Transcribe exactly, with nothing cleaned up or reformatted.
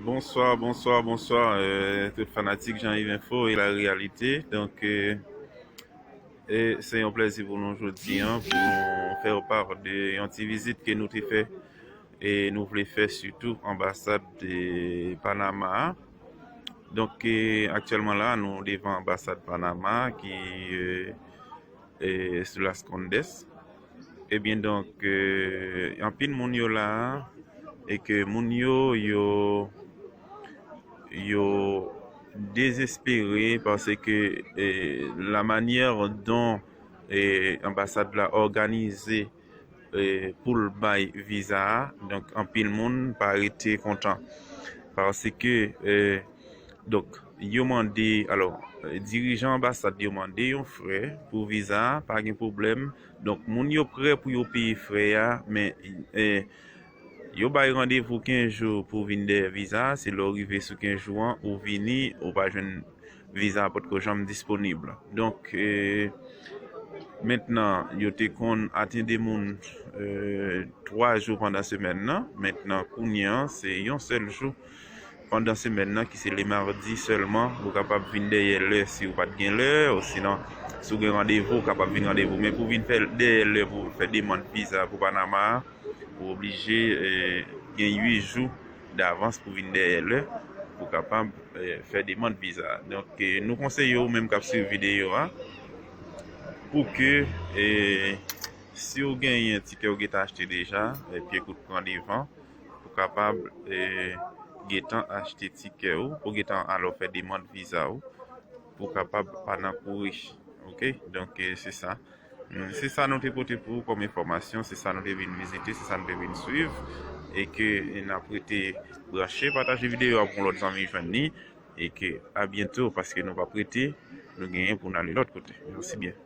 Bonswa, bonswa, bonswa, euh, tout fanatik Jean Yves Info e la reyalite. Donk, euh, e se yon plèzi pou nou jodi an, pou nou fè w pa de yon ti vizit ke nou te fè, e nou vle fè sitou anbasad de Panama a. Donk, e aktyèlman la, nou devan anbasad Panama ki, euh, e sou Las Condes. Ebyen, donk, euh, anpil moun yo la, e ke moun yo, yo, yo dezespere paske, eh, la manière dont, eh, anbasad la òganize, eh, pou l bay viza a, donk anpil moun pa rete kontan. Paske, eh, donk, yo mande, alò, eh, dirijan anbasad yo mande yon frè pou viza a, pa gen pwoblèm. Donk, moun yo prè pou yo peye frè a, men, eh, yo bay randevou kenz jou pou vin dèyè viza a. Se lè w rive sou kenz jou an, ou vini, ou pa jwenn viza a potko janm disponib. Donk, eh, mentnan, yo te konn atende moun, eh, twa jou pandan semèn nan. Mentnan, kounye an, se yon sèl jou pandan semèn nan, ki se le mardi sèlman, ou kapab vin dèyè lè si ou pa t gen lè, osinon, si w gen randevou, ou kapab vin randevou. Men pou vin fè dèyè lè pou fè demann viza pou Panama a, ou oblije, eh, gen uit jou davans pou vin dèyè lè pou kapab, eh, fè demann viza. Donk, eh, nou konseye ou menm k ap swiv videyo a, pou ke, eh, si w genyen tikè ou gentan achte deja, eh, pye kout pran devan, pou kapab, eh, gentan achte tikè ou, pou gentan alò fè demann viza ou, pou kapab pa nan kouri. Oke? Donk, eh, se sa. Mm, se sa nou te pote pou ou kòm enfòmasyon, se sa nou te vin vizite, se sa nou te vin swiv. E ke n ap rete branche, pataje videyo a pou yon lòt zanmi jwenn li. E ke a byento, paske nou p ap rete, nou genyen pou n ale lòt kote. Mèsi byen.